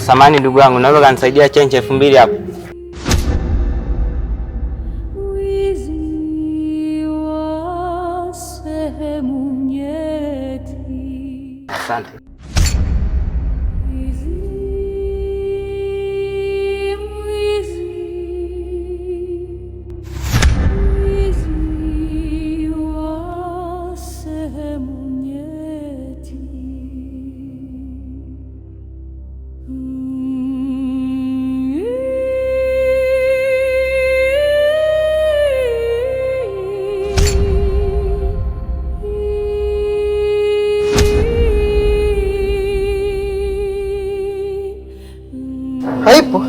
Samani ndugu yangu, naweza kanisaidia chenche 2000 hapo? Asante. Haipo.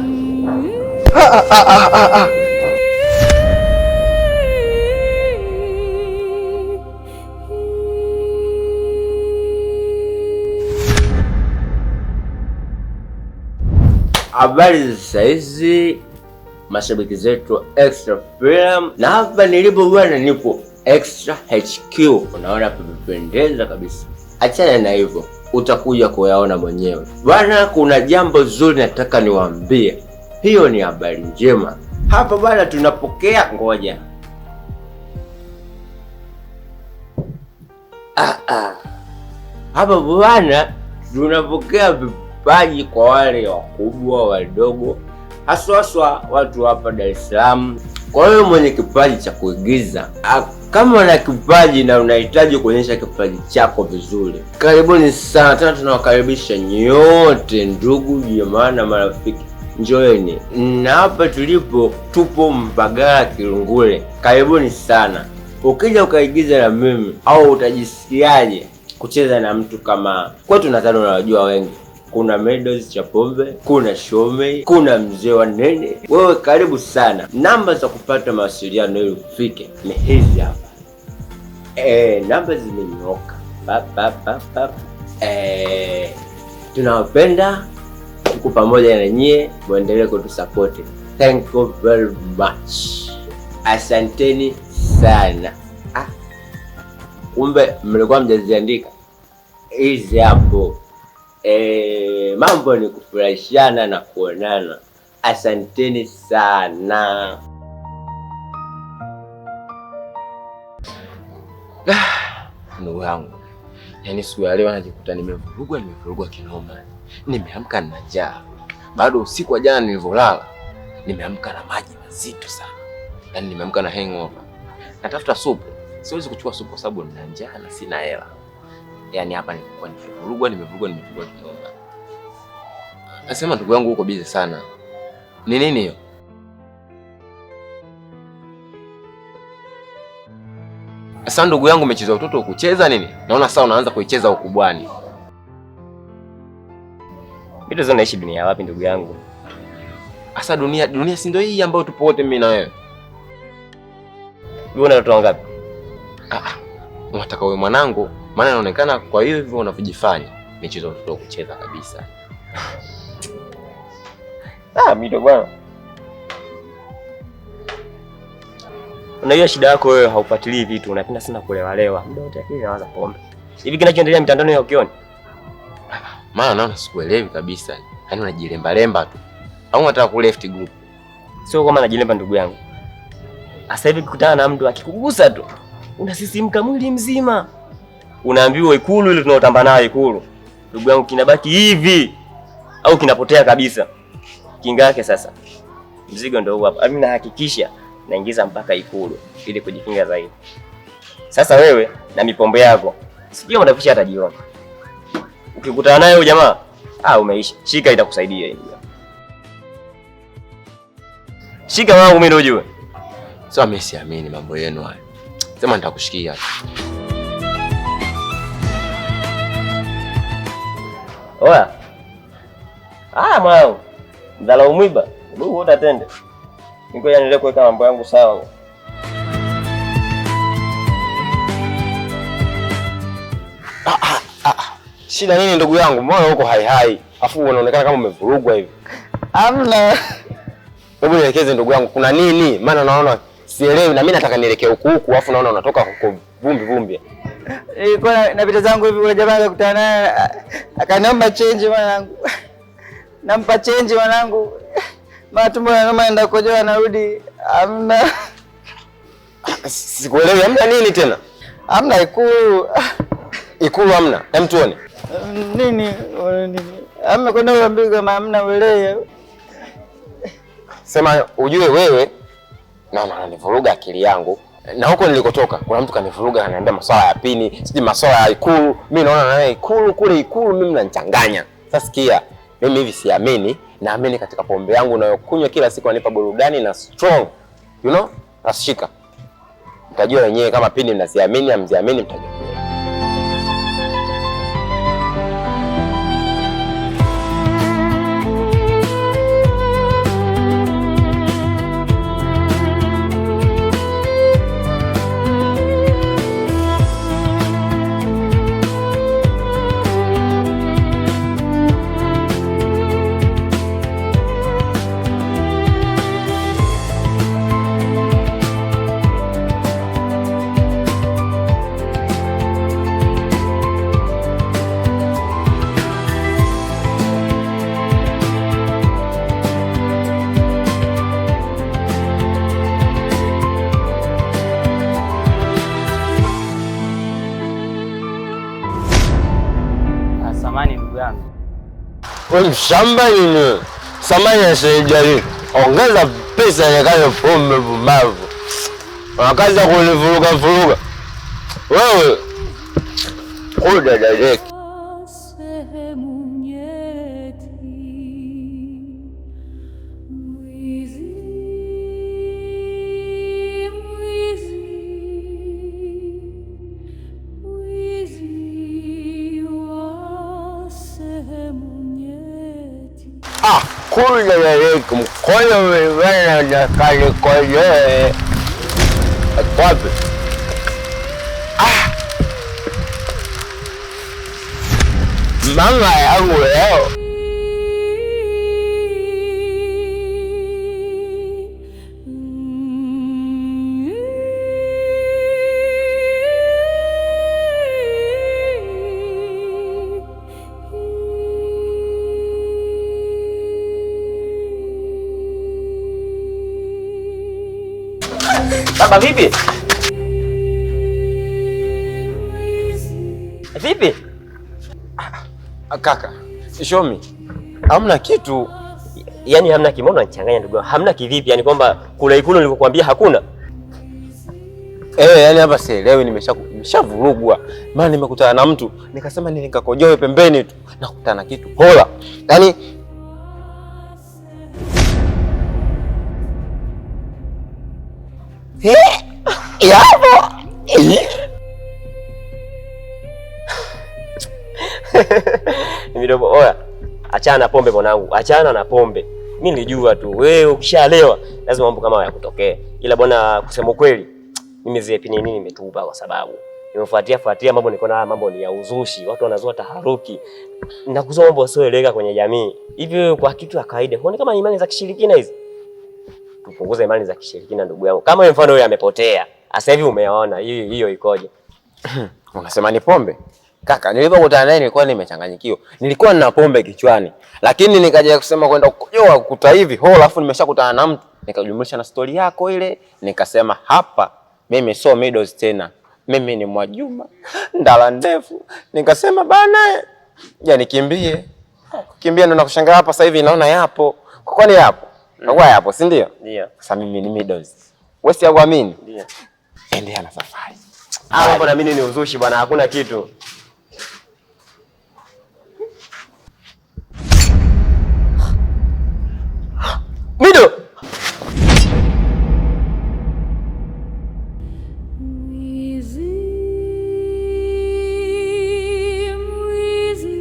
Habari za saizi mashabiki zetu Extra Film, na hapa nilipo bwana, nipo Extra HQ. Unaona pamependeza kabisa. Achana na hivyo, utakuja kuyaona mwenyewe bwana. Kuna jambo zuri nataka niwaambie, hiyo ni habari njema. Hapa bwana tunapokea, ngoja hapa bwana tunapokea vipaji kwa wale wakubwa wadogo, haswa watu hapa Dar es Salaam. Kwa hiyo mwenye kipaji cha kuigiza, kama una kipaji na unahitaji kuonyesha kipaji chako vizuri, karibuni sana tena. Tunawakaribisha nyote, ndugu jamaa na marafiki, njoeni. Na hapa tulipo, tupo Mbagala Kilungule, karibuni sana. Ukija ukaigiza na mimi, au utajisikiaje kucheza na mtu kama kwetu? Nadhani unawajua wengi. Kuna Meadows Chapombe, kuna Shomei, kuna mzee wa Nene. Wewe karibu sana. Namba za kupata mawasiliano ili ufike ni hizi hapa. Namba zimenyooka. Pa pa pa pa. Tunawapenda, tuko pamoja na nyie, muendelee kutusupport. Thank you very much. Asanteni sana. Kumbe mlikuwa mjaziandika hizi hapo. Mambo ni kufurahishana na kuonana. Asanteni sana. Ndugu yangu, yaani siku ya leo najikuta nimevurugwa kinoma. Nimeamka na njaa. Bado usiku wa jana nilivyolala, nimeamka na maji mazito sana. Yaani nimeamka na hangover. Natafuta supu. Siwezi kuchukua supu kwa sababu nina njaa na sina hela. Yaani hapa nilikuwa nimevurugwa kinoma. Nasema ndugu yangu uko busy sana. Ni nini hiyo? Sasa ndugu yangu, umecheza utoto ukucheza nini? Naona sasa unaanza kuicheza ukubwani. Mimi ndo naishi dunia wapi ndugu yangu? Sasa dunia si ndio hii ambayo tupo wote mimi na wewe? Wewe una watoto wangapi? Unataka wewe mwanangu, maana inaonekana kwa hivyo unavyojifanya michezo ya utoto kucheza kabisa. Mimi ndo bwana. Unajua shida yako wewe, haufuatilii vitu, unapenda sana kulewalewa. Muda wote akili inawaza pombe. Hivi kinachoendelea mtandaoni haukioni? Maana naona sikuelewi kabisa. Yaani unajilemba lemba tu. Au unataka ku left group? Sio kama najilemba ndugu yangu. Sasa hivi kukutana na mtu akikugusa tu unasisimka mwili mzima. Unaambiwa Ikulu ile tunaotamba nayo Ikulu. Ndugu yangu kinabaki hivi au kinapotea kabisa. Kinga yake sasa. Mzigo ndio huu hapa. Mimi nahakikisha naingiza mpaka Ikulu ili kujikinga zaidi. Sasa wewe na mipombe yako, sijui kama utafikisha hata jioni. Ukikutana naye huyo jamaa, umeisha. Shika, itakusaidia hii. Shika wangu mimi ndio ujue. Sasa mimi siamini mambo yenu haya. Sema nitakushikia. Oya. Mwanangu. Mdhalau mwiba. Hebu wote atende. Ngoja niendelee kuweka mambo yangu sawa. Shida nini ndugu yangu? Mbona uko hai hai? Afu unaonekana kama umevurugwa hivi. Hamna. Hebu nielekeze ndugu yangu, kuna nini? Maana naona sielewi na mimi nataka nielekee huku huku, afu naona unatoka huko vumbi vumbi. Nilikuwa na pita zangu hivi, kuna jamaa akakutana naye akaniomba change mwanangu. Nampa chenji mwanangu. Matumbo yanoma enda kukojoa narudi. Hamna. Sikuelewi, hamna nini tena? Hamna Ikulu. Ikulu hamna. Hem tuone. Nini? Nini? Hamna kwenda uambiwe kama hamna uelewe. Sema ujue wewe na unanivuruga akili yangu. Na huko nilikotoka kuna mtu kanivuruga ananiambia masuala ya pini, sijui masuala ya Ikulu. Mimi naona naye Ikulu kule Ikulu mimi mnanichanganya. Sasa sikia, mimi hivi siamini, naamini katika pombe yangu nayokunywa kila siku inanipa burudani na strong. You know? Nashika. Mtajua wenyewe kama pini mnaziamini hamziamini, mtajua. Samani ndugu yangu. Wewe mshamba nini? Samani ya shilingi. Ongeza pesa nikayo pombe bumavu. Unakaza kunivuruga vuruga. Wewe kuda direct. Sehemu nyeti. Mwizi, mwizi, mwizi wa sehemu nyeti. Ah, kuda direct mkono umebana na kalikojoe. Wapi? Ah. Mama yangu leo. Baba vipi? Vipi? Kaka, show me. Hamna kitu. Yaani hamna kimono, unanichanganya ndugu yangu. Hamna kivipi? Yaani kwamba kula Ikulu nilikokuambia hakuna. Yaani hapa sielewi, nimeshavurugwa. Maana nimekutana na mtu, nikasema nini nikakojoe pembeni tu. Nakutana na kitu hola. Yaani yapo. Midomo, oya. Achana na pombe mwanangu, achana na pombe. Mimi nilijua tu wewe ukishalewa lazima mambo kama haya yakutokee. Ila bwana, kusema ukweli, mimi zile pini nini nimetupa kwa sababu nimefuatia fuatia mambo nikaona haya mambo ni ya uzushi, watu wanazua taharuki na kuzua mambo yasioeleweka kwenye jamii. Hivi wewe kwa kitu ya kawaida, huoni kama imani za kishirikina hizi? Tupunguze imani za kishirikina ndugu yangu. Kama wewe mfano huyo amepotea, sasa hivi umeona hiyo hiyo ikoje? Unasema ni pombe? Kaka, nilipokutana naye nilikuwa nimechanganyikiwa. Nilikuwa nina pombe kichwani. Lakini nikaja kusema kwenda kukojoa kukuta hivi, ho, alafu nimeshakutana na mtu. Nikajumlisha na story yako ile, nikasema hapa mimi sio Midos tena. Mimi ni Mwajuma, ndala ndefu. Nikasema bana, ya nikimbie. Kukimbia ndo nakushangaa hapa sasa hivi naona yapo. Kwa kwani yapo? Kwa yapo, si ndio? Ndio. Sasa mimi ni Midos. Wewe si huamini? Ndio. Endelea na safari. Ah, mambo na mimi ni uzushi bwana, hakuna kitu. Mido! Mwizi, mwizi,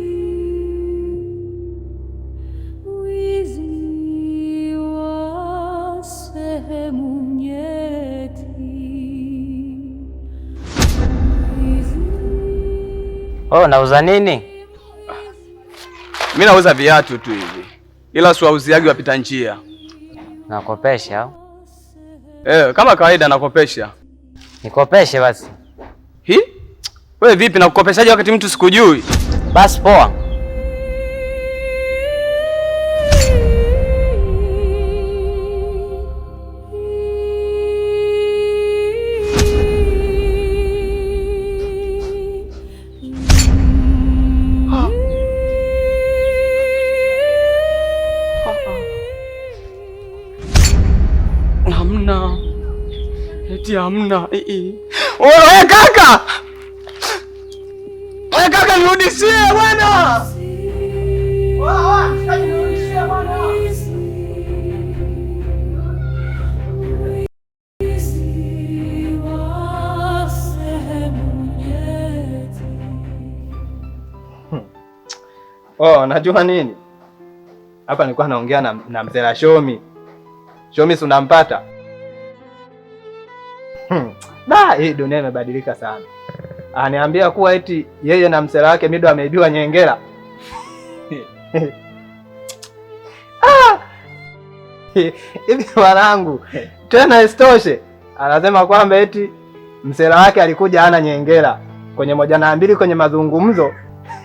mwizi wa sehemu nyeti. Mwizi. Oh, nauza nini? Mimi nauza viatu tu hivi, ila siwauziagi wapita njia. Nakopesha au? Kama kawaida nakopesha. Nikopeshe basi. Hi? Wewe vipi nakukopeshaje wakati mtu sikujui? Basi poa. Eti hamna. Wewe kaka. Wewe kaka nirudishie bwana. Wewe mshikaji nirudishie bwana. Oh, najua nini? Hapa nilikuwa naongea na mzee Shomi. Shomi si unampata? Da, hii dunia imebadilika sana. Aniambia kuwa eti yeye na msela wake Mido ameibiwa nyengera. Ah! Hivi wanangu, tena isitoshe, anasema kwamba eti msela wake alikuja hana nyengera. Kwenye 1 na 2 kwenye mazungumzo,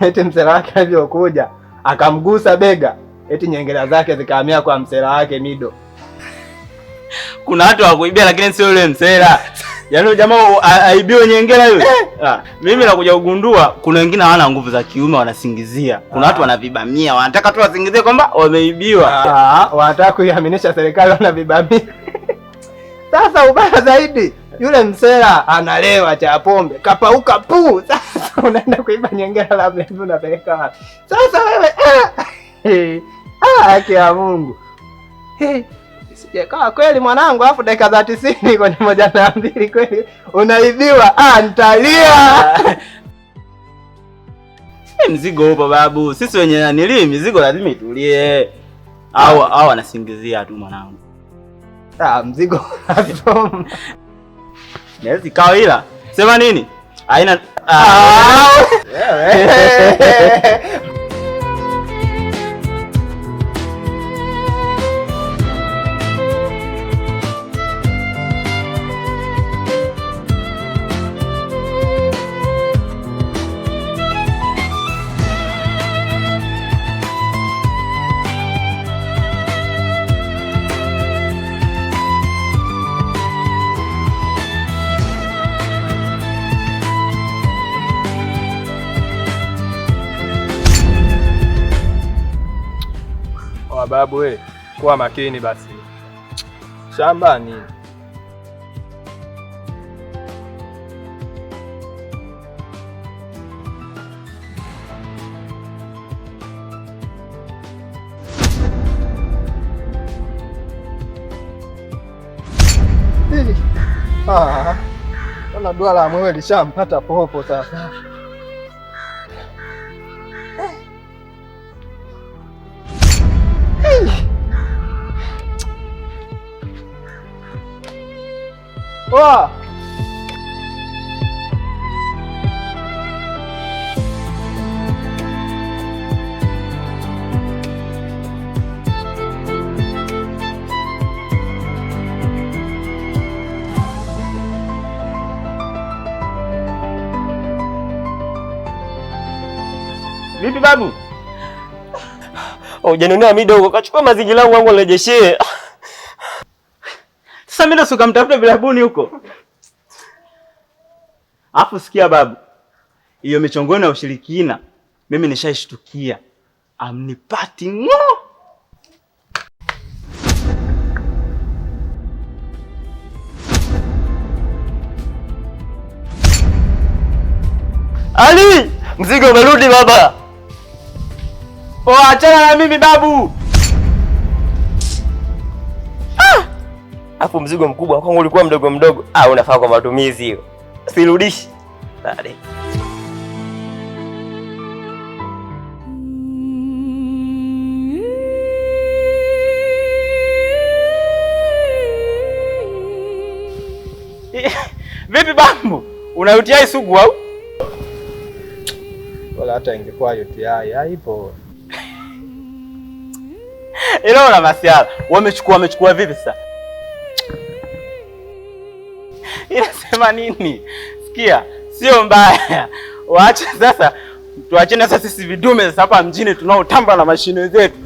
eti msela wake alivyokuja akamgusa bega, eti nyengera zake zikahamia kwa msela wake Mido. Kuna watu wa kuibia lakini sio yule msela. Yaani jamaa aibiwe nyengera yule. Ah, mimi nakuja kugundua kuna wengine hawana nguvu za kiume wanasingizia. Kuna watu wanavibamia, wanataka tu wasingizie kwamba wameibiwa. Ah, wanataka kuiaminisha serikali wanavibamia. Sasa ubaya zaidi, yule msela analewa cha pombe, kapauka puu. Sasa unaenda kuiba nyengera labda hivi unapeleka wapi? Sasa wewe haki ya Mungu. Sijakaa kweli mwanangu, alafu dakika za 90 kwenye 1 na 2 kweli unaibiwa. Ah, nitalia. Mzigo upo babu. Sisi wenye nanili mizigo lazima itulie. Au wanasingizia tu mwanangu. Ah, mzigo unasoma. Naweza ikawa ila. Sema nini? Haina. Wewe. Babu we, kuwa makini basi. Shambani. Ah, naona dua la mwewe lishampata popo sasa. Poa. Vipi babu? Hujanunua midogo, kachukua mazingira yangu wangu nirejeshee. Sasa mimi ndo ukamtafuta vilabuni huko. Alafu sikia babu, hiyo michongono ya ushirikina mimi nishaishtukia, amnipati ng'o. Ali, mzigo umerudi baba. Oh, achana na mimi babu. Alafu mzigo mkubwa kwangu ulikuwa mdogo mdogo. Ah, unafaa kwa matumizi hiyo. Sirudishi. Baadaye. Vipi babu? Una UTI sugu au? Wala hata ingekuwa UTI haipo. Ila una masiala. Wamechukua vipi sasa? Inasema nini? Sikia, sio mbaya. Waache sasa, tuachane sasa sisi vidume sasa hapa mjini tunaotamba na mashine zetu.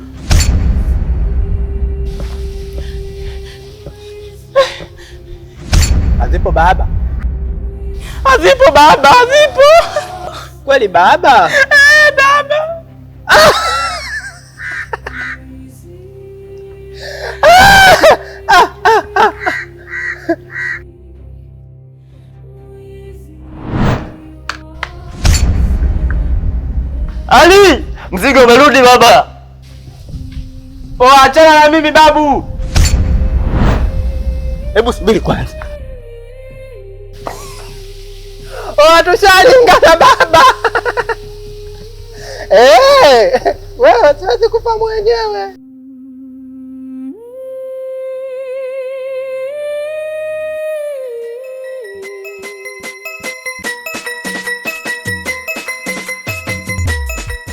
Hazipo baba. Hazipo baba, hazipo. Kweli baba? Eh, baba. Ali, mzigo umerudi baba. Oh, achana na mimi babu. Hebu subiri kwanza. Oh, tushalingana baba. Wewe siwezi kufa mwenyewe.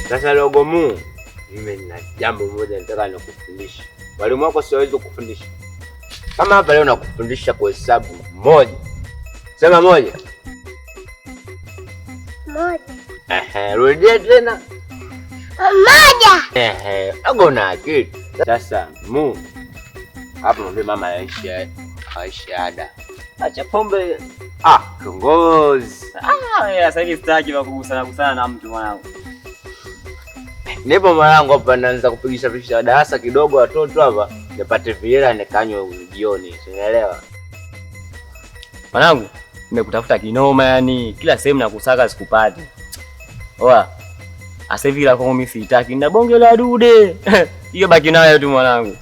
Sasa logo mu, mimi nina jambo moja nataka nikufundishe. Mwalimu wako siwezi kukufundisha. Kama hapa leo nakufundisha kuhesabu moja. Sema moja. Moja. Ehe, rudia tena. Moja. Ehe, logo na akili. Sasa mu, hapa mwambie mama aishe ada. Acha pombe. Ah, kiongozi. Sasa hivi sitaki kugusana gusana na mtu mwanangu. Nipo mwanangu hapa naanza kupigisha pisha darasa kidogo watoto hapa nipate vihela nikanywe jioni, unaelewa? Mwanangu, nimekutafuta kinoma yani, kila sehemu nakusaka sikupati. Oa. Sasa hivi la kwangu mimi sitaki, nina bonge la dude. Hiyo baki nayo tu mwanangu.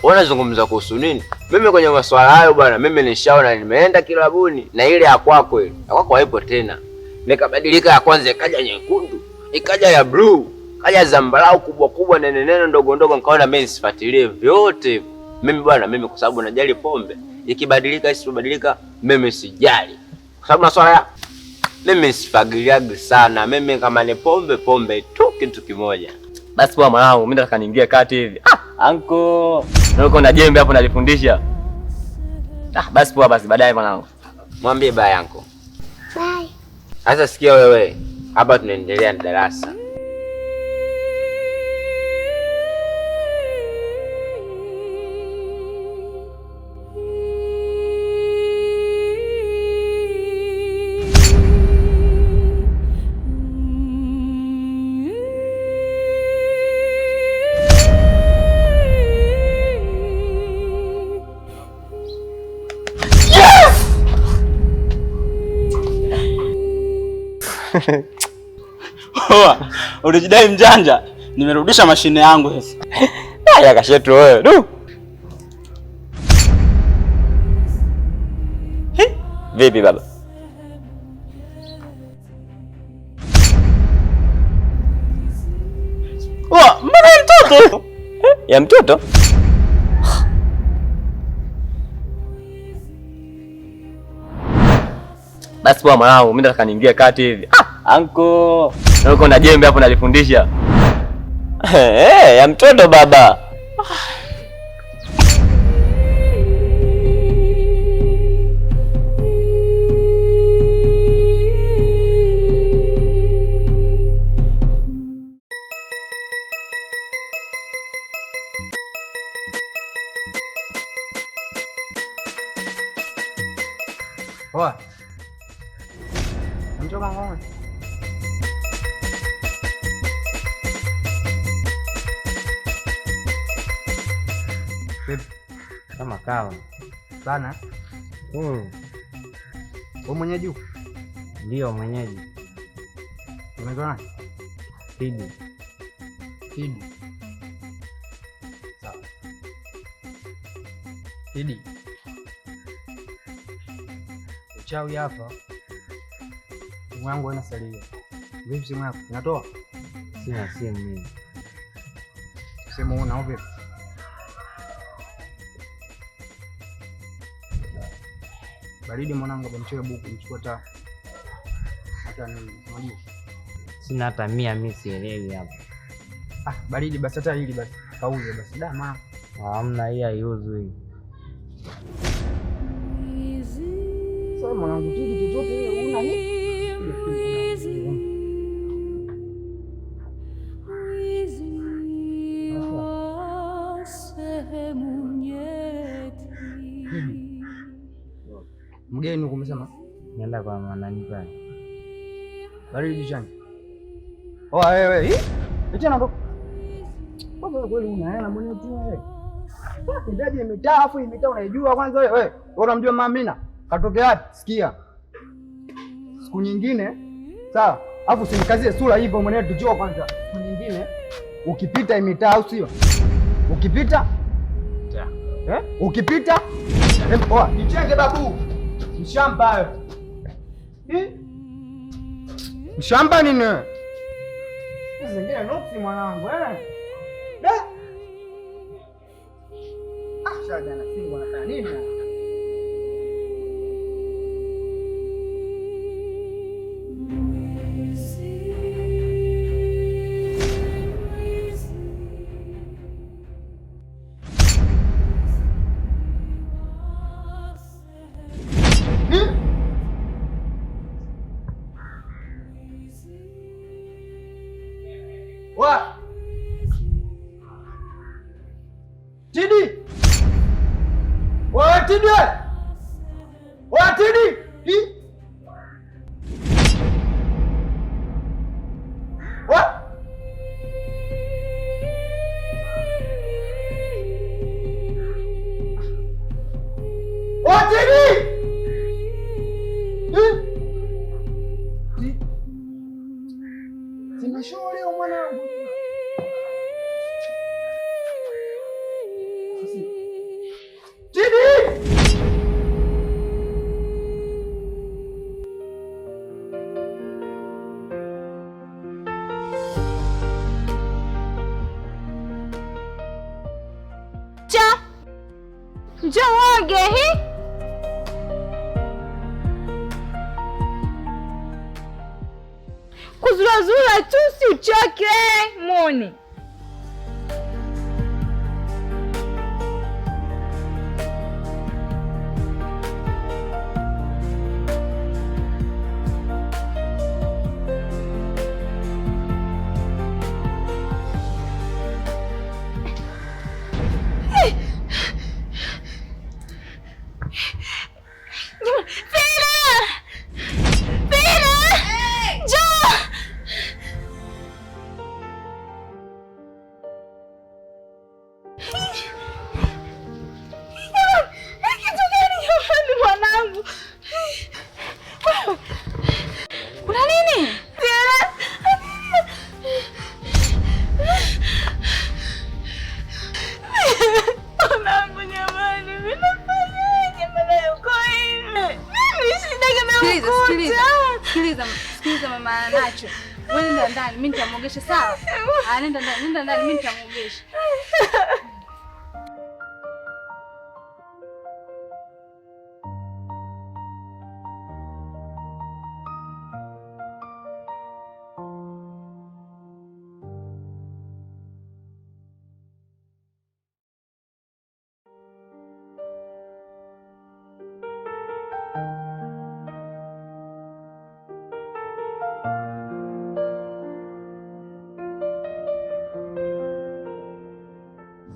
Wewe unazungumza kuhusu nini? Mimi kwenye masuala hayo bwana, mimi nishaona nimeenda kilabuni na ile ya kwako ile. Ya kwako haipo tena. Nikabadilika ya kwanza ikaja nyekundu, ikaja ya blue, kaja zambarau kubwa kubwa nene nene ndogo ndogo, nikaona mimi nisifuatilie vyote. Mimi bwana, mimi kwa sababu najali pombe, ikibadilika isipobadilika mimi sijali. Kwa sababu masuala ya mimi sifagiliagi sana. Mimi kama ni pombe pombe tu kitu kimoja. Basi poa mwanangu, mimi nataka niingie kati hivi. Anko, na na jembe hapo nalifundisha. Basi poa basi baadaye mwanangu. Mwambie bye anko. Bye. Sasa sikia wewe, hapa tunaendelea na darasa. Oa, ulijidai mjanja, nimerudisha mashine yangu sasa. Haya kashetu wewe. Du. Vipi baba? Oa, mbona mtoto? Ya mtoto? Basi poa mwanangu, mimi nataka niingie kati hivi. Anko, na na jembe hapo nalifundisha. Ya mtoto baba. Poa. Mchoka ng'ombe. Vipi? Kama kawa. Sana. Wewe mwenyeji huko? Ndio mwenyeji. Unaitwa nani? Kidi. Kidi. Sawa. Kidi. Uchawi hapa. Simu yangu haina salio. Vipi simu yako? Inatoa? Sina simu mimi. Simu una au vipi? Baridi mwanangu, hapa mchukue buku, mchukue hata nini, unajua? Sina hata 100 mimi sielewi hapa. Baridi basi hata hili basi. Kauze basi. Dama. Hamna, hii haiuzwi. Sasa mwanangu, kitu chochote una nini? Mgeni huko umesema? Nenda kwa manani pale. Baridi chani. Oa wewe, hii? Acha ndo. Wewe kweli una hela mwenyewe tu wewe. Ndaje mitaa afu mitaa unaijua kwanza wewe. Wewe unamjua Mama Amina? Katokea wapi? Sikia. Siku nyingine, sawa? Alafu usinikazie sura hivyo mwenyewe tujue kwanza. Siku nyingine ukipita hii mitaa au sio? Ukipita? Eh? Ukipita? Oa, nichenge babu. Mshamba hayo. Eh? Mshamba nini wewe? Hizi zingine nuksi mwanangu eh. Da. Ah, shaga na singo anafanya nini? Wa. Tidi. Wa Tidi. Wa Tidi. Hi. Wa. Wa Tidi. Hi. Sina show leo mwanangu. Tidi! Cha. Njoo uoge hi. Kuzurazura tu si uchoke moni. Fira! Fira! Njoo! Kitu gani jamani mwanangu? Wewe, kuna nini? Fira! Mwanangu jamani, mimi nafanyaje? Mbona yuko hivi? Mimi shida Sikiliza, sikiliza. kimemkuta. Sikiliza, sikiliza mama Nacho. Wewe nenda ndani, mimi nitamuogesha sawa? Ah, nenda ndani, mimi nitamuogesha.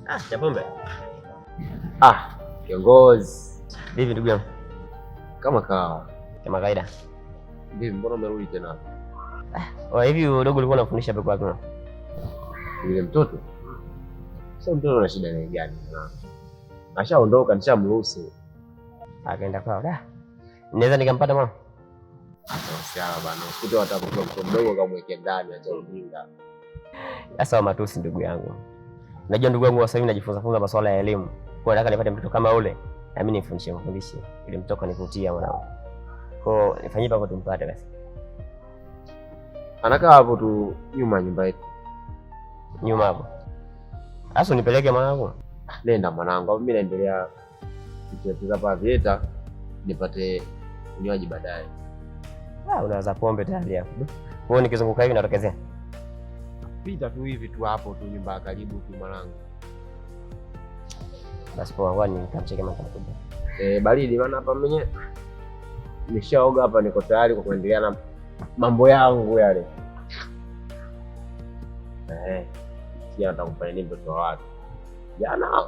Ah, Chapombe. Ah, kiongozi. Vipi ndugu yangu? Kama kawa. Kama kawaida. Vipi, mbona umerudi tena? Oh, hivi udogo ulikuwa unafundisha peke yako? Yule mtoto? Sasa mtoto ana shida gani gani? Ashaondoka, nishamruhusu. Akaenda kwao. Da. Naweza nikampata mama? Acha bana. Usikute watakupa mtoto mdogo kamweke ndani, acha ujinga. Sasa wa matusi ndugu yangu. Unajua ndugu yangu sasa hivi najifunza funza masuala ya elimu. Kwa nataka nipate mtoto kama ule na mimi nifundishe mfundishe ili mtoto anivutia mwanangu. Kwa nifanyie hapo tumpate basi. Anakaa hapo tu nyuma ya nyumba yetu. Nyuma hapo. Sasa unipeleke mwanangu. Nenda mwanangu, hapo mimi naendelea kucheza hapa vieta nipate unywaji baadaye. Ah, unaweza pombe tayari hapo. Kwa hiyo nikizunguka hivi natokezea. Pita tu hivi tu hapo tu nyumba ya karibu tu mwanangu. Basi poa, ngoja nikamcheke mama mkubwa. Baridi maana hapa mwenyewe nishaoga hapa, niko tayari kwa kuendelea na mambo yangu yale. Sija nataka kufanya nini mtoto wa watu. Jana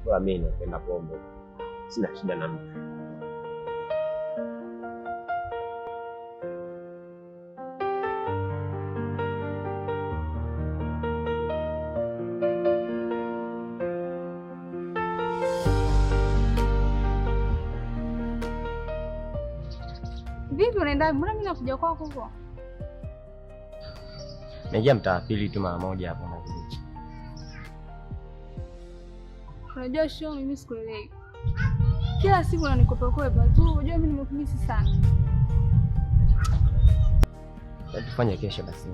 bora mimi napenda pombe. Sina shida na mtu. Vipi unaenda? Mbona mimi nakuja kwako huko? Naingia mtaa pili tu mara moja hapo na vizuri. Unajua show mimi sikuelewi. Kila siku unanikopa kopa tu. Unajua mimi nimekumisi sana. Tufanye kesho basi.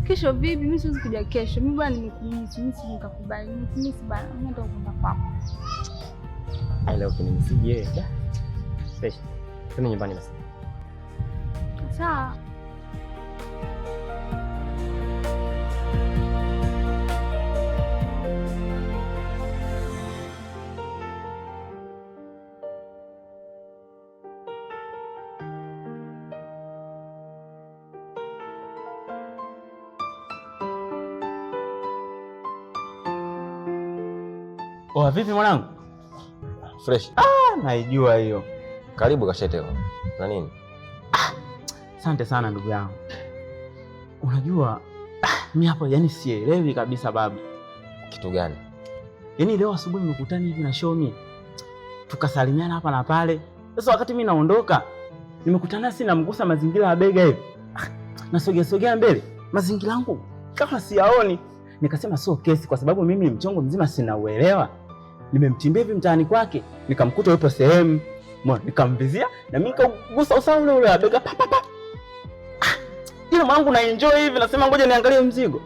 Kesho vipi? Mimi siwezi kuja kesho. Mimi bwana nimekumisi, mimi siwezi nikakubali. Nimekumisi bwana. Mimi nataka kwenda kwako. Leo kinimisije. Fresh. Twende nyumbani basi. Sawa. Oa, vipi mwanangu? Fresh. Ah, naijua hiyo. Karibu Kasheteo. Na nini? Asante sana ndugu yangu. Unajua mimi hapo yani sielewi kabisa babu. Kitu gani? Yaani leo asubuhi nimekutana hivi na Shomi. Tukasalimiana hapa na pale. Sasa wakati mimi naondoka, nimekutana si namgusa mazingira ya bega hivi. Nasogea sogea mbele, mazingira yangu kama siyaoni. Nikasema sio kesi kwa sababu mimi mchongo mzima sina uelewa. Nimemtimbia hivi mtaani kwake, nikamkuta yupo sehemu. Mbona nikamvizia na mimi nikagusa usawa ule ule bega pa pa pa. Ile mwanangu na enjoy hivi nasema ngoja niangalie mzigo.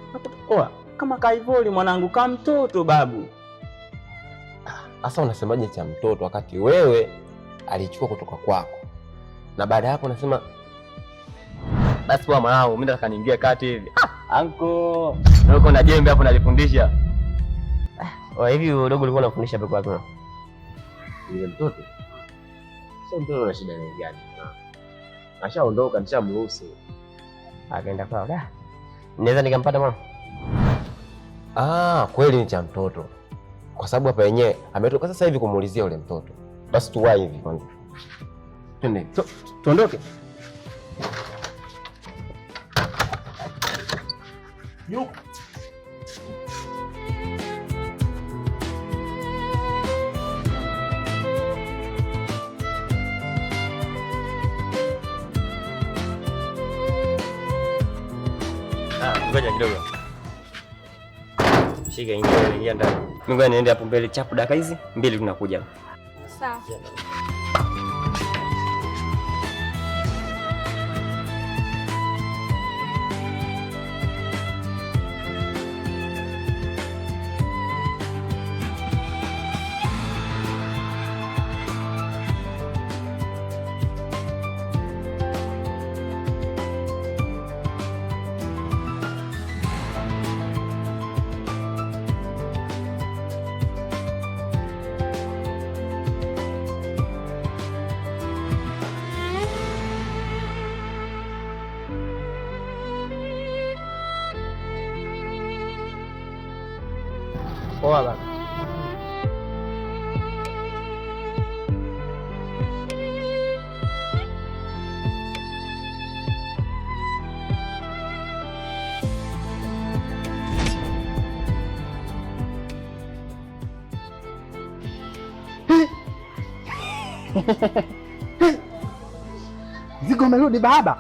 Oa, kama kaivoli mwanangu kama mtoto babu. Sasa unasemaje cha mtoto wakati wewe alichukua kutoka kwako? Na baada hapo unasema basi poa mwanangu, mimi nataka niingie kati hivi. Anko, uko na jembe hapo nalifundisha. Oa, hivi udogo ulikuwa unafundisha peke yako? Yule mtoto. Sio mtoto ana shida gani? Ashaondoka, nishamruhusu. Akaenda kwao. Da. Naweza nikampata mama? Ah, kweli ni cha mtoto. Kwa sababu hapa yenyewe ametoka sasa hivi kumuulizia yule mtoto. Basi tuwai hivi kwanza. Twende. Tuondoke. Ngoja kidogo. Shika, ingia, ingia ndani. Mimi ngoja niende hapo mbele chapu dakika hizi mbili tunakuja. Sawa. Poa baba. Mzigo umerudi baba.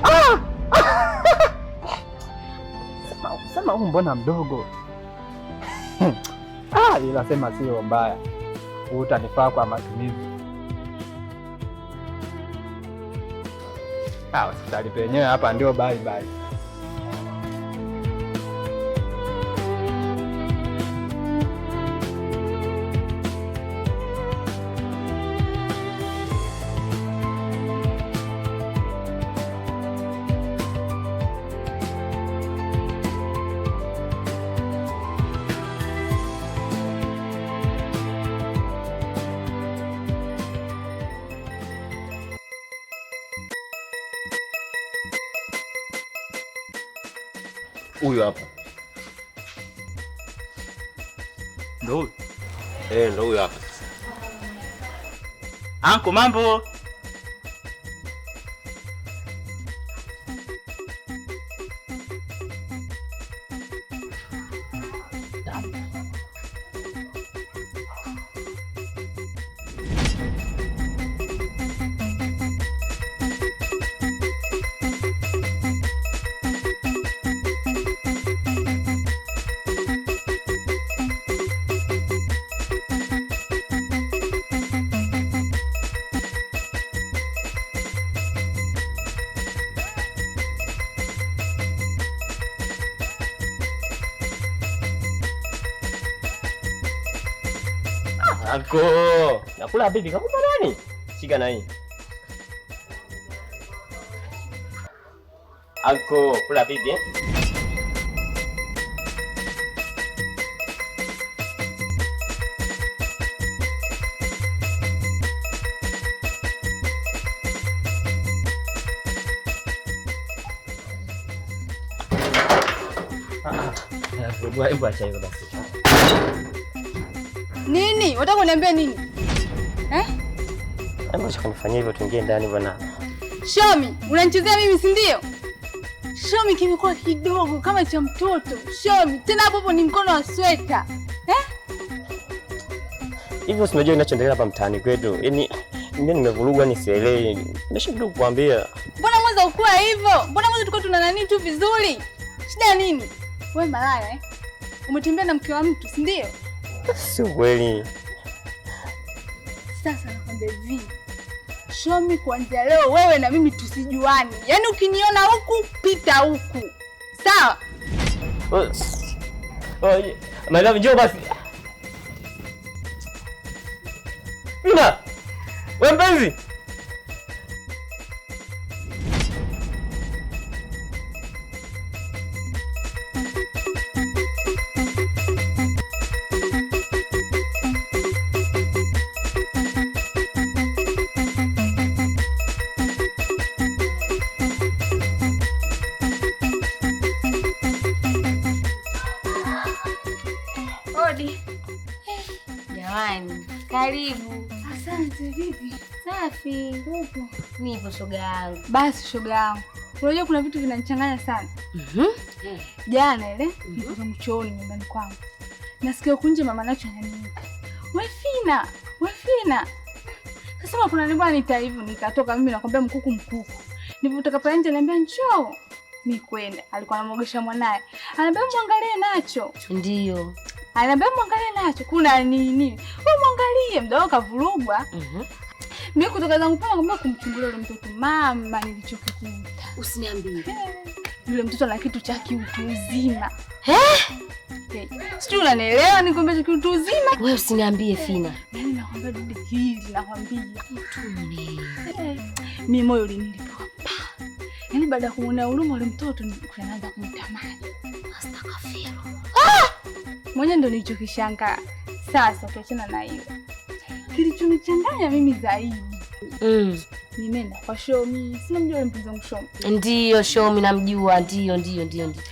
Ah! Sema huu mbona mdogo? Ah, ila sema sio mbaya. Huu utanifaa kwa matumizi. Ah, hospitali penyewe hapa ndio bye bye. Huyu hapa. Ndio huyu. Eh, ndio huyu hapa sasa. Anko, mambo? Ako, nakula vipi? Kakupa nani? Shika na hii. Ako, kula vipi eh? Hebu acha hivyo basi. Nini? Unataka kuniambia nini? Eh? Hebu acha kunifanyia hivyo, tuingie ndani bwana. Shomi, unanichezea mimi si ndio? Shomi kimekuwa kidogo kama cha mtoto. Shomi, tena hapo hapo ni mkono wa sweta. Eh? Hivyo si unajua kinachoendelea hapa mtaani kwetu. Yaani mimi nimevurugwa nisielewi. Nimeshindwa kukuambia. Mbona mwanzo ukua hivyo? Mbona mwanzo tulikuwa tuna nani tu vizuri? Shida nini? Wewe malaya eh? Umetembea na mke wa mtu, si ndio? Sio kweli. Sasa nakwambia hivi. Shomi, kuanzia leo wewe na mimi tusijuane. Yaani ukiniona huku pita huku. Sawa? Oh, my love, njoo basi. Ina. Wewe mpenzi. Jamani, karibu. Asante, vipi? Safi. Upo? Nipo shoga yangu. Basi shoga yangu, unajua kuna vitu vinanichanganya sana. Jana ile nilikuwa mchooni nyumbani kwangu. Nasikia kunje mama Nacho ananiita. Wewe Fina, wewe Fina. Kasema kuna nini bwana nita hivi, nikatoka mimi nakwambia mkuku mkuku. Nilipotoka pale nje ananiambia njoo. Ni kwenda. Alikuwa anamogesha mwanae. Ananiambia muangalie Nacho. Ndio. Ananiambia muangalie Nacho, kuna nini? Wewe muangalie, mdogo kavurugwa. Mimi kutoka zangu pale nakwambia kumchungulia yule mtoto. Mama nilichokikuta. Usiniambie. Yule mtoto ana kitu cha kiutu uzima. Eh? Sijui unanielewa nikwambia cha kiutu uzima? Wewe usiniambie Fina. Yaani nakwambia dude hili nakwambia. Mtume. Mimi moyo ulinilipa. Yaani baada ya kumuona huruma yule mtoto nikaanza kumtamani. Astakafiru. Ah! Mwenye ndo nilichokishangaa. Sasa ukiachana na hiyo, kilichonichanganya mimi zaidi. Nimeenda kwa Shomi. Sina mjua mpenzi wangu Shomi. Ndio Shomi namjua, ndio ndio ndio ndio.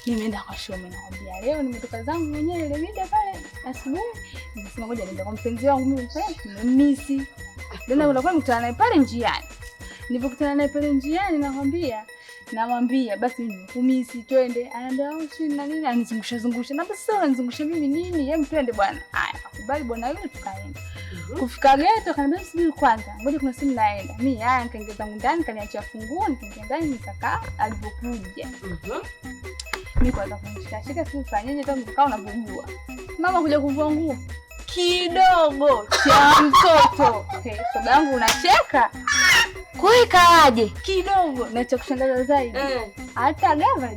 Nimeenda kwa Shomi nakwambia leo nimetoka zangu mwenyewe ile mida pale asubuhi. Nikasema ngoja niende kwa mpenzi wangu mimi pale nimemisi. Ndio unakuwa mkutana naye pale njiani. Nilipokutana naye pale njiani nakwambia, namwambia basi mimi nimekumisi twende. Ananiambia au si na nini, anizungusha zungusha. Na basi sasa unanizungusha mimi nini? Hem twende bwana. Haya, akubali bwana yule tukaenda. Kufika geto akaniambia subiri kwanza, ngoja kuna simu naenda. Mimi haya nikaingia zangu ndani, kaniachia funguo, nikaingia ndani nikakaa alipokuja. Mimi kwanza kumshika shika simu fanyeje kama mkao unavyojua. Mama kuja kuvua nguo kidogo cha mtoto. Hey, shoga yangu unacheka. Kwa ikaje? Kidogo na cha kushangaza zaidi. Hata gava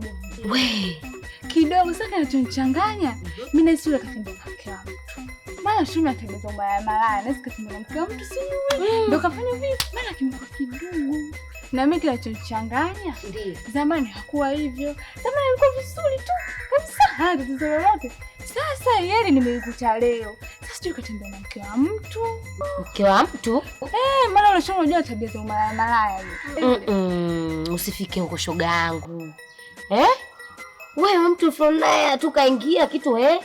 we kidogo sasa kinachonichanganya. Mimi nahisi yule katembea na mke wa mtu. Maana Shomi atembea malaya malaya, nahisi katembea na mke wa mtu sijui. Ndio kafanya vipi? Maana kimekuwa kidogo. Na mimi kinachonichanganya, zamani hakuwa hivyo. Zamani ilikuwa vizuri tu kabisa, hana tatizo lolote. Sasa yeye nimeikuta leo. Sasa sijui katembea na mke wa mtu. Mke wa mtu? Eh, maana yule Shomi unajua tabia za malaya malaya hiyo. Usifike huko shoga yangu. Eh? Wewe mtu fulani naye tukaingia kitu eh?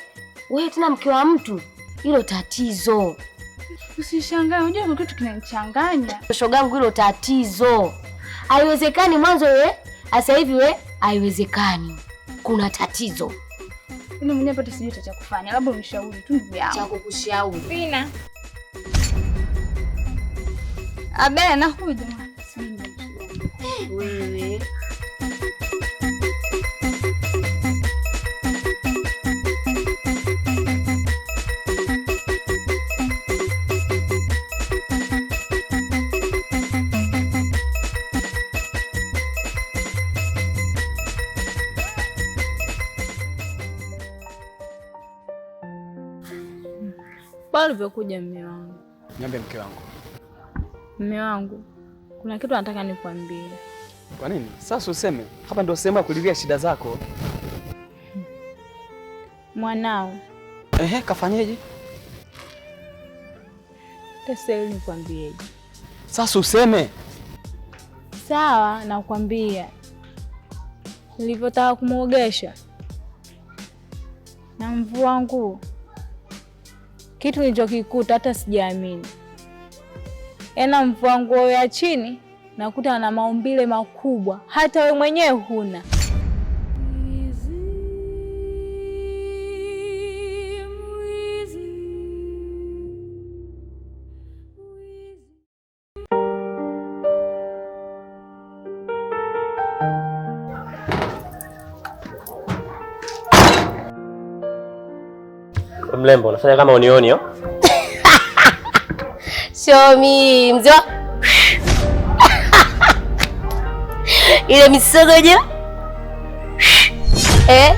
Wewe tena mke wa mtu. Hilo tatizo. Usishangae, unajua kuna kitu kinanichanganya. Shoga yangu hilo tatizo. Haiwezekani mwanzo wewe, sasa hivi wewe haiwezekani. Kuna tatizo. Mimi mwenyewe hata sijui cha kufanya. Labda unishauri tu ndugu yangu. Cha kukushauri. Fina. Abe nakuja. Wewe. Bora ulivyokuja mume wangu. Niambie mke wangu. Mume wangu, kuna kitu nataka nikwambie. Kwa nini? Sasa useme. Hapa ndio sehemu ya kulilia shida zako. Mwanao. Ehe, kafanyeje? Sasa nikwambieje? Sasa useme. Sawa, nakwambia. Nilivyotaka kumuogesha na mvua nguo, kitu nilichokikuta hata sijaamini. Ena mvua nguo ya chini nakuta na maumbile makubwa hata we mwenyewe huna. Mlembo, unafanya kama unioni oh? Shomi mzee ile misogojo eh?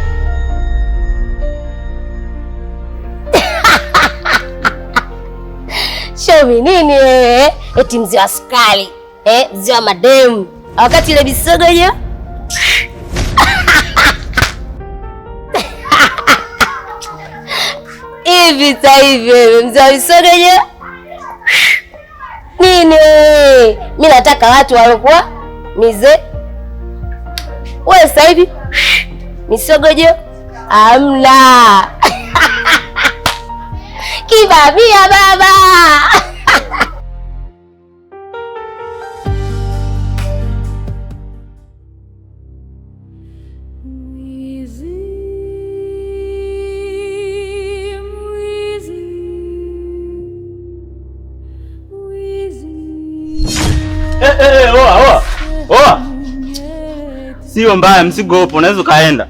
Shomi nini wewe? Eti mzee wa sukari eh, mzee wa mademu, wakati ile misogojo hivi sasa hivi wewe mzee wa misogojo nini? Mimi nataka watu walokuwa mize. Wewe sasa hivi misogojo amna. Kibabia baba. Oa, oa. Sio mbaya, mzigo upo, unaweza ukaenda.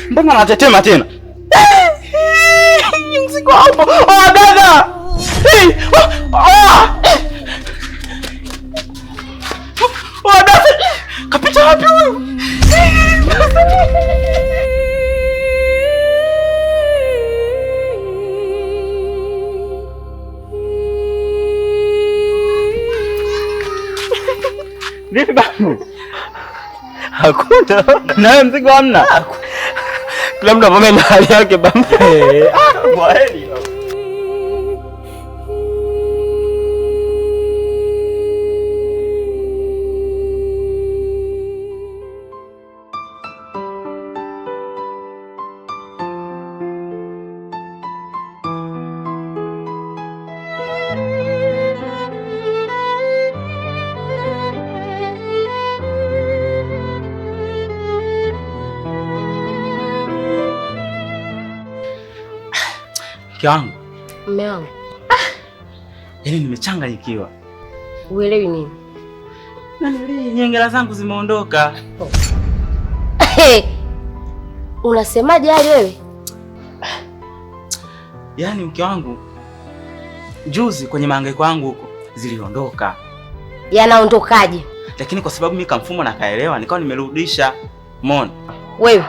Mbona anatetema tena? Mzigo upo. Oh, dada. Oh. Oh, dada. Kapita wapi huyu? Vipi babu? Hakuna. Na mzigo hamna. Kila mtu avome na hali yake babu. Kwa heri. Mke wangu. Mume wangu. Yaani nimechanganyikiwa. Uelewi nini? Nani nyengela zangu zimeondoka. Unasemaje hali wewe? Yaani mke wangu juzi kwenye mahangaiko yangu huko ziliondoka. Yanaondokaje? Lakini kwa sababu mimi kamfumo na kaelewa nikawa nimerudisha. Umeona? Wewe.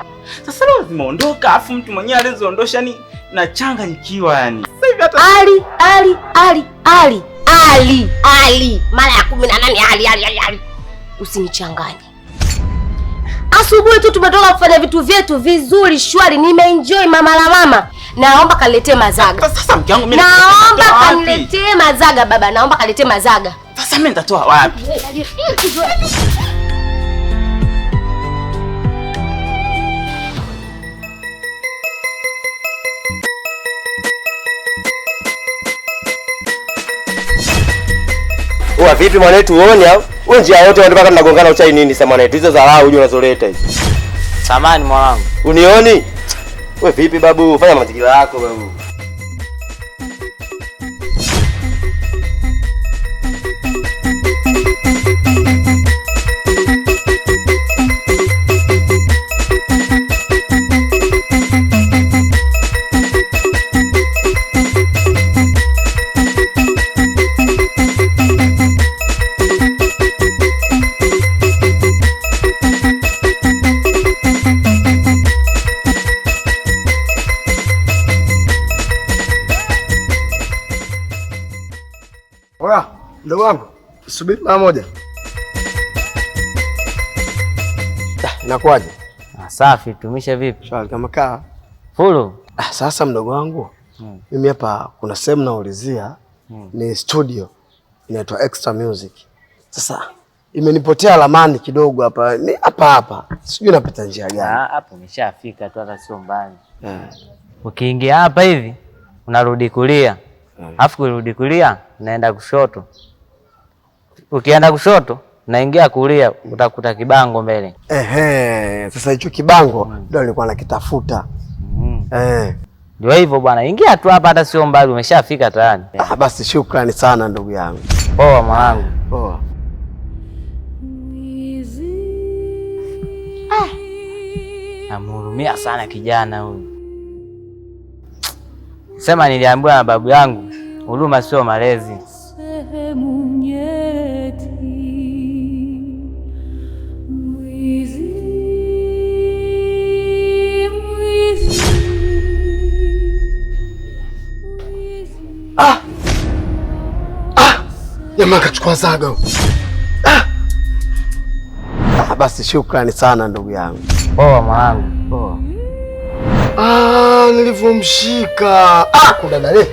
Sasa leo zimeondoka afu mtu mwenyewe aliziondosha ni nachanganyikiwa yani. Sasa hivi hata Ali Ali Ali Ali Ali Ali mara ya 18 Ali Ali Ali Ali. Usinichanganye. Asubuhi tu tumetoka kufanya vitu vyetu vizuri shwari, nimeenjoy mama la mama. Naomba kaniletee mazaga. Sasa mke wangu mimi naomba kaniletee mazaga baba, naomba kaniletee mazaga. Sasa mimi nitatoa wapi? Uwa vipi mwanetu uone au? Wewe njia yote watu mpaka tunagongana uchai nini sasa mwanetu? Hizo dharau unajua unazoleta hizo. Samani mwanangu. Unioni? Wewe vipi babu? Fanya mazingira yako babu. Ndugu wangu, subiri mara moja. Inakuwaje? Safi, tumisha vipi? Shwari kama kaa. Fulu. Sasa mdogo wangu, mimi hapa kuna sehemu naulizia, ni studio inaitwa Extra Music. Sasa imenipotea ramani kidogo hapa, ni hapa hapa. Sijui napita njia gani. Hapo umeshafika tu, hata sio mbali. Ukiingia hapa hivi unarudi kulia. Alafu kurudi kulia unaenda kushoto. Ukienda kushoto naingia kulia utakuta kibango mbele. Ehe, sasa hicho kibango ndio nilikuwa nakitafuta. Ndio hivyo bwana, ingia tu hapa, hata sio mbali, umeshafika tayari. Basi shukrani sana ndugu yangu. Poa mwanangu. Poa. Namhurumia sana kijana huyu. Sema niliambiwa na babu yangu, huruma sio malezi. Sehemu nyeti. Mwizi, mwizi. Jamaa kachukua zaga. Basi shukrani sana ndugu yangu. Poa mwanangu. Poa. Nilivyomshika. Kuna dada. Wewe.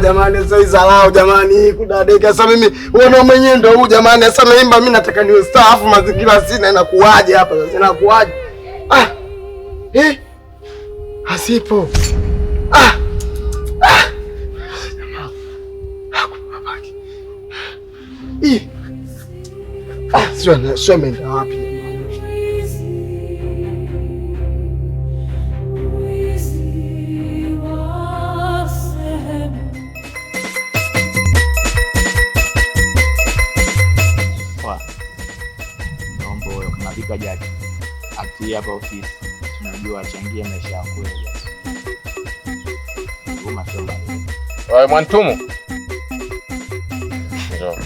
Jamani sasa izalao jamani, kudadeka. Sasa mimi wewe mwenyewe ndio huu jamani. Sasa naimba mimi nataka niwe star, afu mazingira sina, inakuaje hapa sasa? Inakuaje? Asipo. Hakubabaki. Sio ameenda wapi? Hapa ofisi tunajua achangie maisha ya kweli. Wewe Mwantumu. Njoo.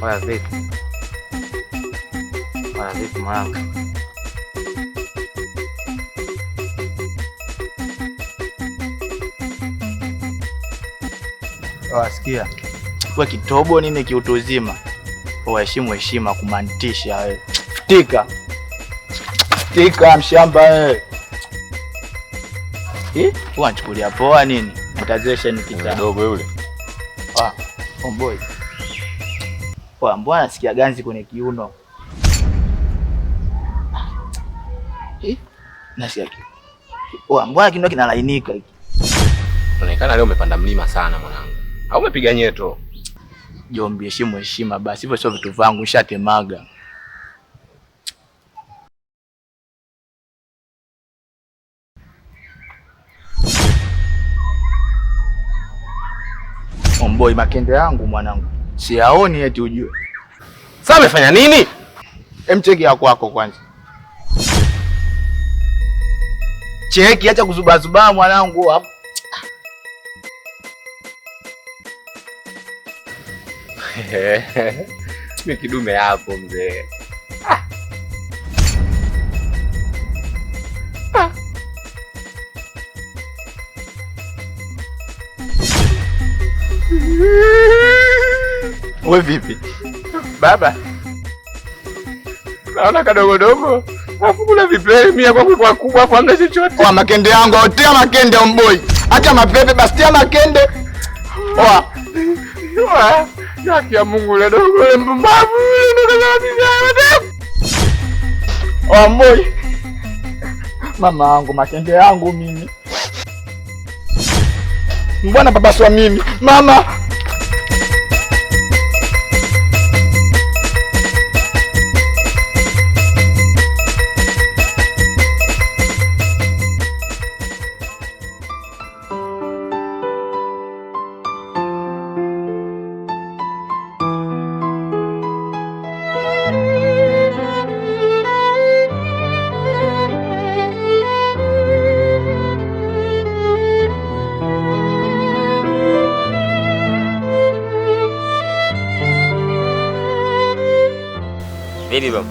Oya vipi? Oya vipi mwanangu? Wasikia. Kwa kitobo nini kiutu uzima. Waheshimu heshima kumantisha wewe. Futika. Futika mshamba wewe. Unachukulia poa nini? Mtazesha ni kitaa. Dogo yule. Homeboy. Poa, mbona nasikia ganzi kwenye kiuno? Nasikia kitu. Poa, mbona kiuno kinalainika hiki? Unaonekana leo umepanda mlima sana mwanangu. Au umepiga nyeto? Jombi, heshimu heshima basi. Hivyo sio vitu vangu, nishatemaga. Homeboy, makende yangu mwanangu. Siyaoni eti ujue. Sasa umefanya nini? Emcheki ya kwako kwanza. Cheki, acha kuzubazuba mwanangu hapo. Mimi kidume hapo mzee. Wewe vipi? Baba. Naona kadogo dogo. Alafu kuna viplay mia kwa kwa kubwa afu hamna chochote. Kwa makende yangu, tia makende homeboy. Acha mapepe basi tia makende. Oa. Oa. Haki ya Mungu le dogo le mpumbavu ndo kabisa. Homeboy. Mama yangu makende yangu mimi. Mbona baba swa mimi? Mama. Vipi baba?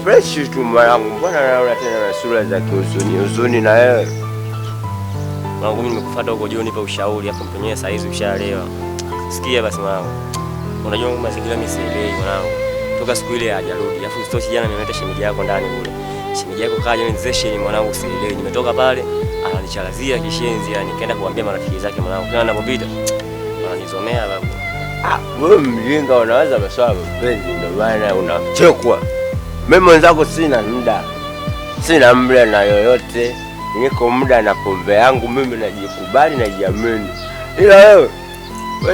Fresh tu mwanangu, mbona naona tena na sura za kihuzuni huzuni na wewe? Mwanangu, mimi nimekufuata huko jioni, nipe ushauri afu mpenyewe saa hizi ushaelewa. Sikia basi mwanangu. Unajua mazingira mimi sielewi mwanangu. Toka siku ile hajarudi. Afu usitoshi jana nimeleta shemeji yako ndani kule. Shemeji yako kaja nizesheni mwanangu sielewi. Nimetoka pale ananichalazia kishenzi yani, nikaenda kuambia marafiki zake mwanangu. Kila ninapopita ananizomea babu. Ah, wewe mjinga unawaza maswala ya mapenzi ndio maana unachekwa. Mimi mwenzako sina muda. Sina muda na yoyote. Niko muda na pombe yangu mimi, najikubali najiamini. Ila wewe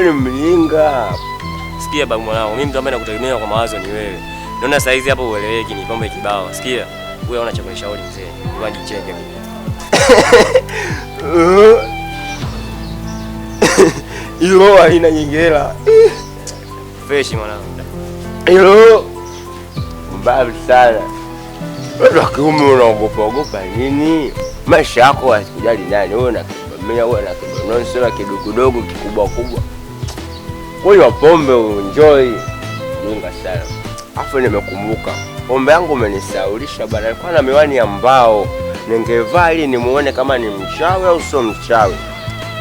ni mjinga. Sikia babu mwanangu, mimi mtu ambaye nakutegemea kwa mawazo ni wewe. Naona saa hizi hapo ueleweki, ni pombe kibao. Sikia, wewe una cha kunishauri mzee. Wewe jicheke mimi. Ilo haina nyingela. Fresh mwanangu. Ilo mbaya sana. Wewe wa kiume unaogopa ogopa nini? Maisha yako hasikujali nani. Wewe na kibamia, wewe na kibononso, na kidogodogo kikubwa kubwa. Kunywa pombe uenjoy. Jinga sana. Afu nimekumbuka pombe yangu umenisaulisha bana. Nilikuwa na miwani ya mbao. Ningevaa ili nimuone kama ni mchawi au sio mchawi.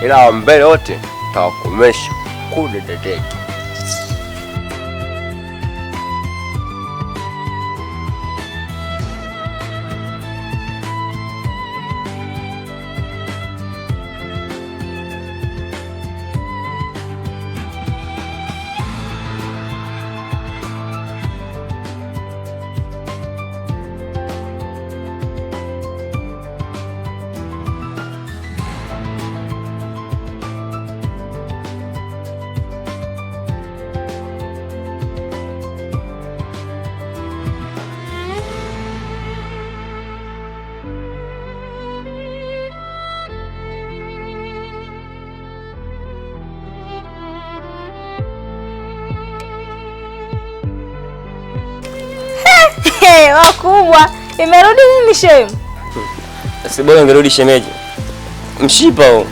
Ila wa mbele wote tawakomesha kudededeki. Wakubwa, imerudi nini shemu? Si bora ingerudi shemeji. Mshipa huo.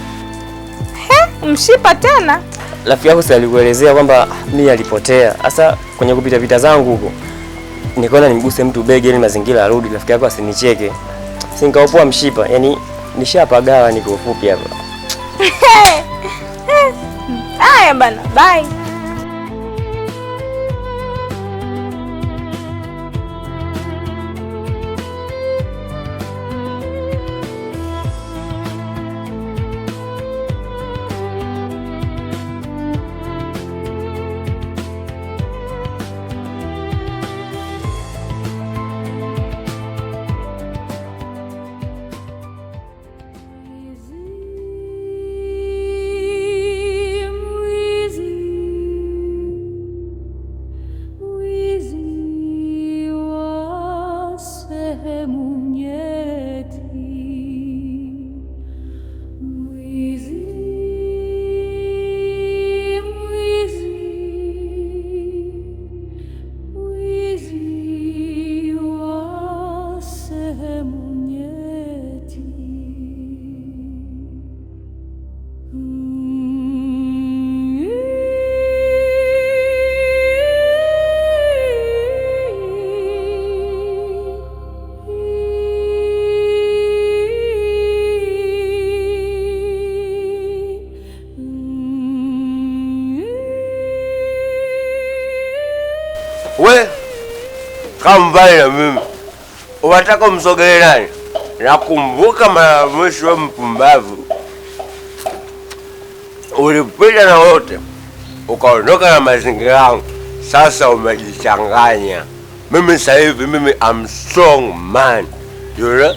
He, mshipa tena? Rafiki yako si alikuelezea kwamba mimi alipotea. Sasa kwenye kupita pita zangu huko nikaona nimguse mtu begi ili mazingira arudi, rafiki yako asinicheke. Si nikaopoa mshipa, yani nishapagawa niko ufupi hapa. Haya bana, bye. We, kama mbali na mimi, unataka umsogelee nani? Nakumbuka mara mwisho wewe mpumbavu ulipita na wote ukaondoka na mazingira yangu. Sasa umejichanganya. Mimi sasa hivi mimi I'm strong man. You know?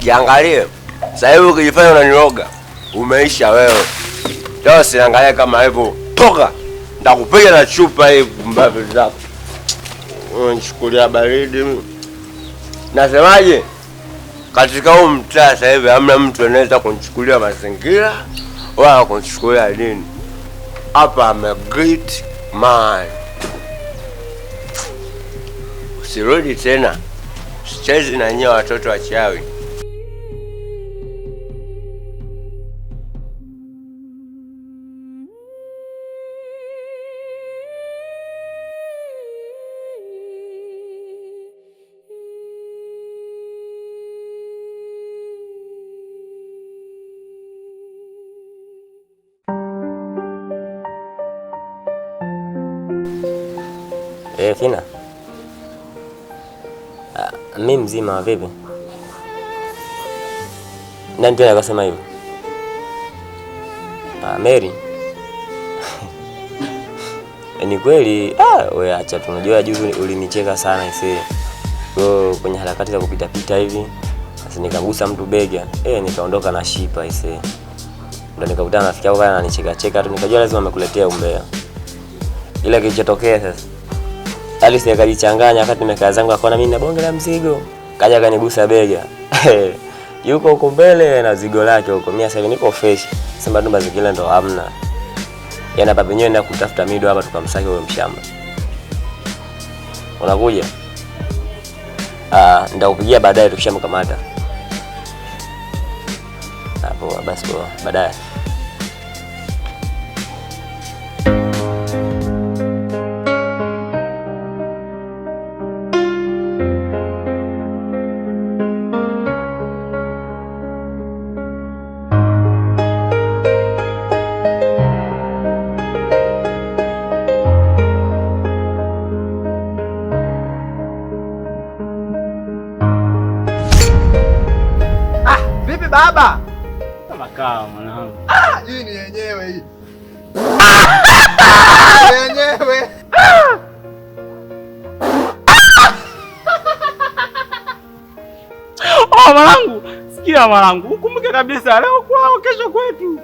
Jiangalie. Sasa hivi ukijifanya unaniroga, umeisha wewe. Leo siangalie kama hivyo. Toka. Nitakupiga na chupa hii pumbavu zako. Unanichukulia baridi mimi. Nasemaje? Katika huu mtaa sasa hivi hamna mtu anaweza kunichukulia mazingira wala kunichukulia nini. Hapa I'm a great man. Usirudi tena. Sichezi na nyie watoto wachawi. Fina. Mimi mzima vipi? Nani tena akasema hivyo? Mary. Ni kweli, wewe acha tu, unajua juzi ulinicheka sana isee. Kwa kwenye harakati za kupita pita hivi, sasa nikamgusa mtu bega, nikaondoka na shipa isee. Ndio nikakutana na rafiki yangu pale ananicheka cheka tu, nikajua lazima amekuletea umbea. Ila kilichotokea sasa, Alice akajichanganya wakati nimekaa zangu akaona mimi na bonge la mzigo. Kaja akanigusa bega. Yuko huko mbele na zigo lake huko. Mimi sasa hivi niko fresh. Sema tu mazingira ndo hamna. Yaani hapa penyewe na kutafuta mido hapa tukamsaki huyo mshamba. Unakuja? Nitakupigia baadaye tukishamkamata. Hapo basi poa, baadaye. Baba. Kama kaa mwanangu. Hii ni yenyewe hii. Yenyewe. Oh mwanangu, sikia mwanangu, ukumbuke kabisa leo kwao kesho kwetu.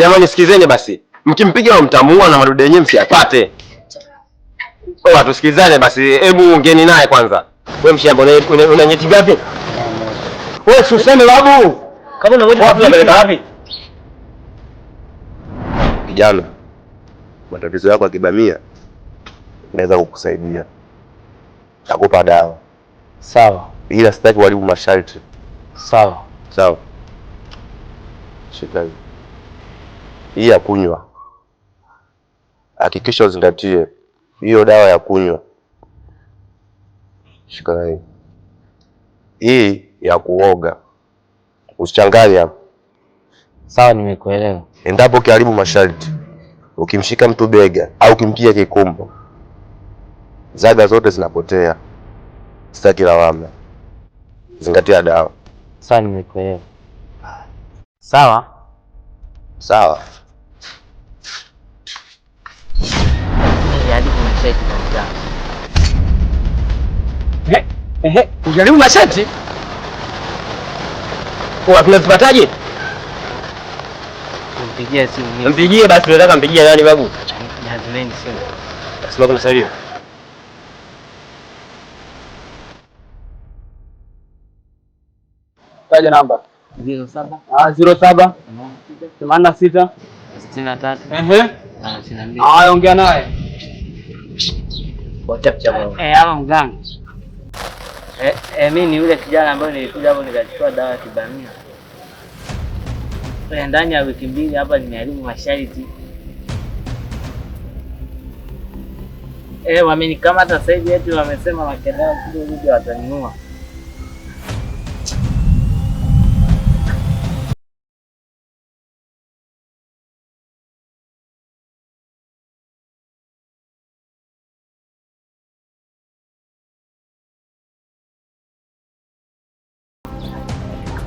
Jamani sikizeni basi. Mkimpiga mtamuua na madude yenyewe msiyapate. Oa tusikizane basi. Hebu ongeni naye kwanza. Wewe mshamba una nyeti ngapi? Wewe usiseme babu. Kama unangoja wapi unapeleka wapi? Kijana, matatizo yako akibamia naweza kukusaidia. Nakupa dawa. Sawa. Ila sitaki uharibu masharti. Sawa. Sawa. Shika. Hii ya kunywa. Hakikisha uzingatie hiyo dawa ya kunywa. Shika hii. Hii ya kuoga. Usichanganye hapo. Sawa, nimekuelewa. Endapo ukiharibu masharti, ukimshika mtu bega au ukimpiga kikumbo, zaga zote zinapotea. Sitaki lawama. Zingatia dawa. Sawa, nimekuelewa. Sawa. Sawa. Nijaribu masharti kabisa. Ujaribu masharti? Kwa tunazipataje? Mpigie simu mimi. Mpigie basi, unataka mpigie nani babu? Niazimeni simu. Sema kuna salio. Taja namba. 07. 07 86 63. 52. Haya, ongea naye. Hapa mganga. Mimi ni yule kijana ambaye nilikuja hapo nikachukua dawa ya kibamia. Ndani ya wiki mbili hapa nimeharibu masharti. Wamenikamata sasa hivi eti wamesema wakiendelea kurudi wataniua.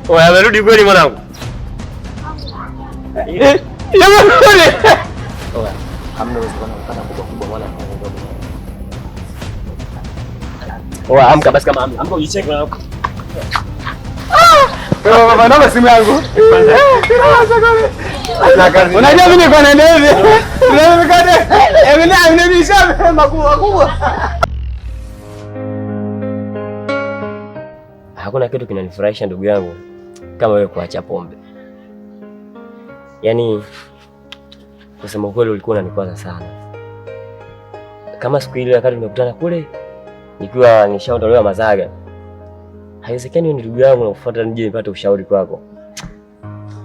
Oya, amerudi kweli mwanangu. Hamna uwezekano kupata kubwa kubwa maana ndogo. Oa, amka basi kama amka. Amka ujicheke na Ah! Baba, naomba simu yangu. Unajua mimi niko naenda hivi. Mimi nimesha makubwa kubwa. Hakuna kitu kinanifurahisha ndugu yangu kama wewe kuacha pombe. Yaani kusema kweli ulikuwa unanikwaza sana. Kama siku ile wakati tumekutana kule nikiwa nishaondolewa mazaga. Haiwezekani wewe ndugu yangu nakufuata nije nipate ushauri kwako.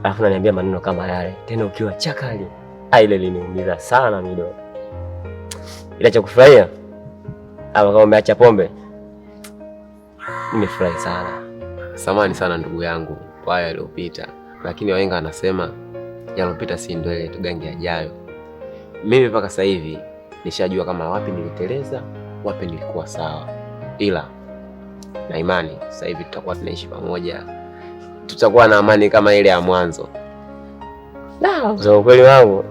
Alafu unaniambia maneno kama yale tena ukiwa chakali. Ile iliniumiza sana Mido. Ila cha kufurahia ama kama umeacha pombe, nimefurahi sana. Samahani sana ndugu yangu kwa haya yaliyopita, lakini wahenga wanasema yaliyopita si ndwele, tugange yajayo. Mimi mpaka sasa hivi nishajua kama wapi niliteleza, wapi nilikuwa sawa. Ila na imani sasa hivi tutakuwa tunaishi pamoja, tutakuwa na amani kama ile ya mwanzo. Na kwa ukweli wangu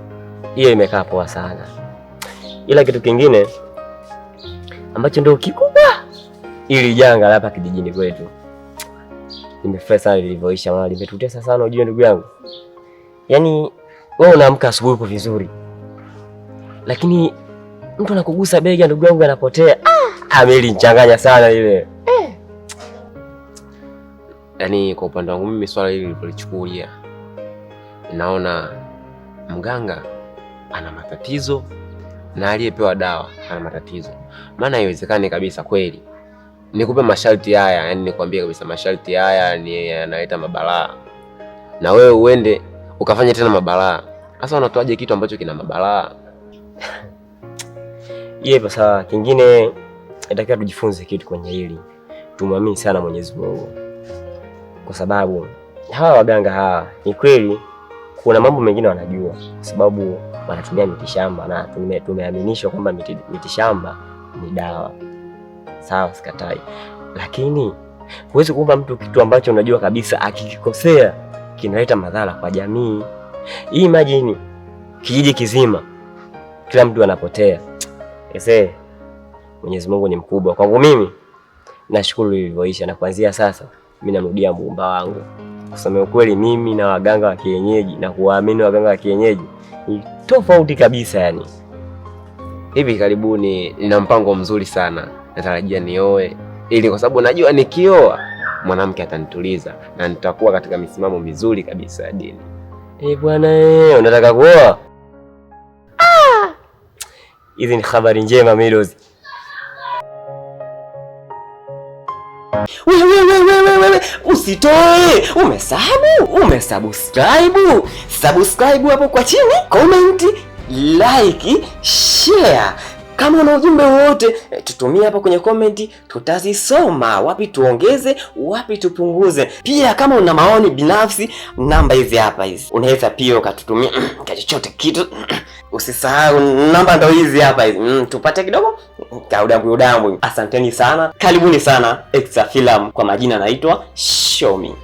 hiyo imekaa poa sana. Ila kitu kingine ambacho ndio kikubwa, ili janga hapa kijijini kwetu nimefurahi sana lilivyoisha, maana limetutesa sana ujue ndugu yangu. Yaani wewe unaamka asubuhi uko vizuri, lakini mtu anakugusa bega ndugu yangu anapotea. Amelichanganya sana ile. Yaani kwa upande wangu mimi swala hili nilipolichukulia, naona mganga ana matatizo na aliyepewa dawa ana matatizo. Maana haiwezekani kabisa kweli nikupe masharti haya, yani nikwambie kabisa masharti haya ni yanaleta mabalaa, na wewe uende ukafanya tena mabalaa. Sasa unatoaje kitu ambacho kina mabalaa? Yeye sawa. Kingine inatakiwa tujifunze kitu kwenye hili, tumwamini sana Mwenyezi Mungu, kwa sababu hawa waganga hawa ni kweli kuna mambo mengine wanajua, kwa sababu wanatumia mitishamba na tumeaminishwa kwamba mitishamba ni dawa. Sawa, sikatai, lakini huwezi kumpa mtu kitu ambacho unajua kabisa akikikosea kinaleta madhara kwa jamii. Hii imagine kijiji kizima kila mtu anapotea. Ese, Mwenyezi Mungu ni mkubwa. Kwangu mimi nashukuru ilivyoisha, na kuanzia sasa mimi namrudia muumba wangu. Kusema ukweli, mimi na waganga wa kienyeji na kuwaamini waganga wa kienyeji ni tofauti kabisa. Yani hivi karibuni nina mpango mzuri sana, natarajia nioe, ili kwa sababu najua nikioa mwanamke atanituliza na nitakuwa katika misimamo mizuri kabisa ya dini. Eh bwana, unataka kuoa? Hizi ni habari njema Milozi. Wewe usitoe, umesabu, umesubscribe. Subscribe hapo kwa chini, comment, like, share. Kama una ujumbe wowote tutumie hapo kwenye comment, tutazisoma. Wapi tuongeze, wapi tupunguze. Pia kama una maoni binafsi, namba hizi hapa hizi. Unaweza pia ukatutumia chochote kitu. Usisahau namba ndo hizi hapa hizi. Tupate kidogo kaudambwi udambwi. Asanteni sana. Karibuni sana Extra Film. Kwa majina naitwa Shomi.